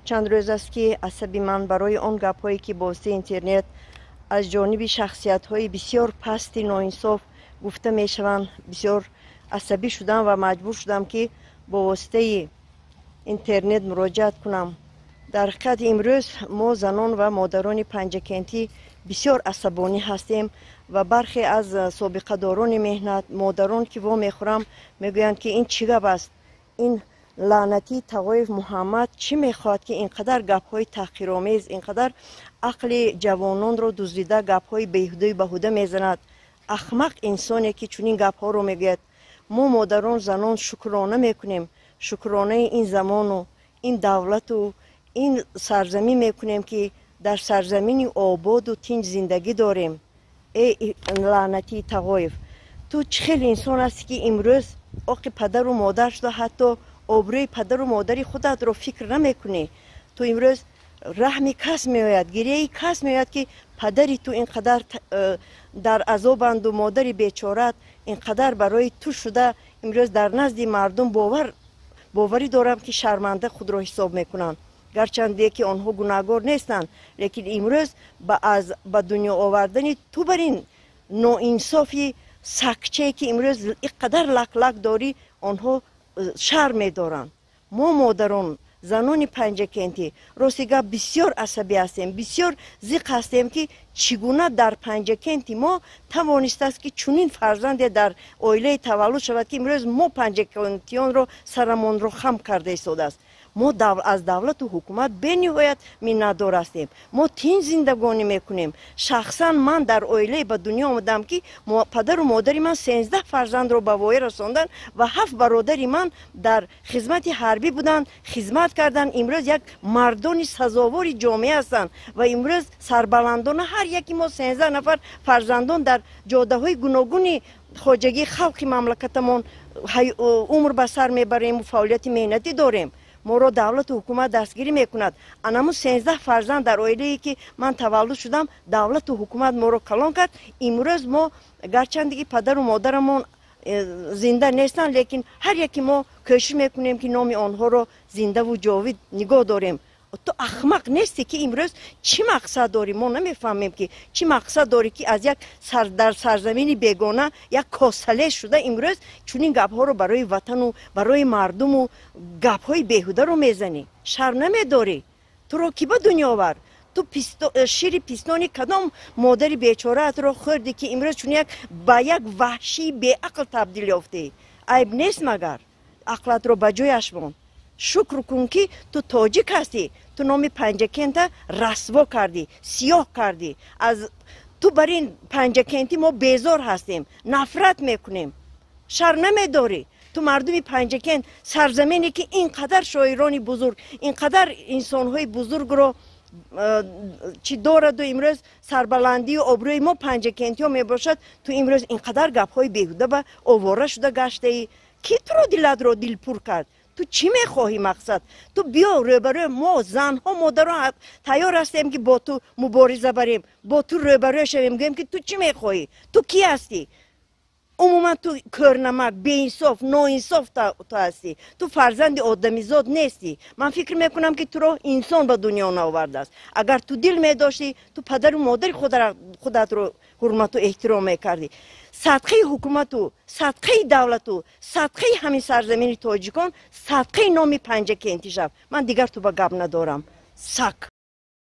Чанд рӯз аст, ки асаби ман барои он гапҳое, ки бо воситаи интернет аз ҷониби шахсиятҳои бисёр пасти ноинсоф гуфта мешаванд, бисёр асабӣ шудам ва маҷбур шудам, ки бо воситаи интернет муроҷиат кунам. Дар ҳақиқат, имрӯз мо, занон ва модарони Панҷакентӣ, бисёр асабонӣ ҳастем ва бархе аз собиқадорони меҳнат, модарон, ки вомехӯрам, мегӯянд, ки ин чӣ гап аст, ин лаънатии Тағоев Муҳаммад чӣ мехоҳад, ки ин қадар гапҳои таҳқиромез, ин қадар ақли ҷавононро дуздида, гапҳои беҳудаю баҳуда мезанад. Ахмақ инсоне, ки чунин гапҳоро мегӯяд. Мо, модарон, занон, шукрона мекунем, шукронаи ин замону ин давлату ин сарзамин мекунем, ки дар сарзамини ободу тинҷ зиндагӣ дорем. Э, лаънатии Тағоев, ту чӣ хел инсон ҳастӣ, ки имрӯз оқи падару модар шуда, ҳатто обрӯи падару модари худатро фикр намекунӣ? Ту имрӯз раҳми кас меояд, гирияи кас меояд, ки падари ту ин қадар дар азобанду модари бечораат ин қадар барои ту шуда, имрӯз дар назди мардум, боварӣ дорам, ки шарманда худро ҳисоб мекунанд. Гарчанде ки онҳо гунаҳгор нестанд, лекин имрӯз аз ба дунё овардани ту бар ин ноинсофи сакчае, ки имрӯз ин қадар лак-лак дорӣ, онҳо шарм медоранд. Мо, модарон, занони Панҷакентӣ, рости гап, бисёр асабӣ ҳастем, бисёр зиқ ҳастем, ки чӣ гуна дар Панҷакенти мо тавонистааст, ки чунин фарзанде дар оилаи таваллуд шавад, ки имрӯз мо, панҷакентиёнро, сарамонро хам карда истодааст. Мо аз давлату ҳукумат бениҳоят миннатдор ҳастем. Мо тинҷ зиндагонӣ мекунем. Шахсан ман дар оилае ба дунё омадам, ки падару модари ман 13 фарзандро ба воя расонданд ва ҳафт бародари ман дар хизмати ҳарбӣ буданд, хизмат карданд. Имрӯз як мардони сазовори ҷомеа ҳастанд ва имрӯз сарбаландона ҳар яки мо, 13 нафар фарзандон, дар ҷодаҳои гуногуни хоҷагии халқи мамлакатамон умр ба сар мебарему фаъолияти меҳнатӣ дорем. Моро давлату ҳукумат дастгирӣ мекунад. Анаму 13 фарзанд дар оилае, ки ман таваллуд шудам, давлату ҳукумат моро калон кард. Имрӯз мо, гарчанде ки падару модарамон зинда нестанд, лекин ҳар яки мо кӯшиш мекунем, ки номи онҳоро зиндаву ҷовид нигоҳ дорем. Ту ахмақ нестӣ, ки имрӯз чӣ мақсад дорӣ? Мо намефаҳмем, ки чӣ мақсад дорӣ, ки аз як дар сарзамини бегона як косале шуда, имрӯз чунин гапҳоро барои ватану барои мардуму гапҳои беҳударо мезанӣ. Шарм намедорӣ? Туро кӣ ба дунё овард? Ту шири пистони кадом модари бечораатро хӯрдӣ, ки имрӯз чун як ба як ваҳшии беақл табдил ёфтӣ? Айб нест магар? Ақлатро ба ҷояш мон. Шукр кун, ки ту тоҷик ҳастӣ. Ту номи Панҷакента расво кардӣ, сиёҳ кардӣ. Аз ту бар ин Панҷакентӣ мо безор ҳастем, нафрат мекунем. Шарм намедорӣ? Ту мардуми Панҷакент, сарзамине, ки ин қадар шоирони бузург, ин қадар инсонҳои бузургро чӣ дораду имрӯз сарбаландию обрӯи мо, панҷакентиҳо, мебошад, ту имрӯз ин қадар гапҳои беҳуда ба овора шуда гаштаӣ. Кӣ туро дилатро дилпур кард? Ту чӣ мехоҳӣ, мақсад? Ту биё рӯбарӯ. Мо, занҳо, модарон, тайёр ҳастем, ки бо ту мубориза барем, бо ту рӯбарӯ шавем, гӯем, ки ту чӣ мехоҳӣ, ту кӣ ҳастӣ. Умуман, ту кӯрнамак, беинсоф, ноинсоф ту ҳастӣ. Ту фарзанди одамизод нестӣ. Ман фикр мекунам, ки туро инсон ба дунё наовардааст. Агар ту дил медоштӣ, ту падару модари худатро ҳурмату эҳтиром мекардӣ. Садқаи ҳукумату садқаи давлату садқаи ҳамин сарзамини тоҷикон, садқаи номи Панҷакентӣ шав. Ман дигар ту ба гап надорам, сак.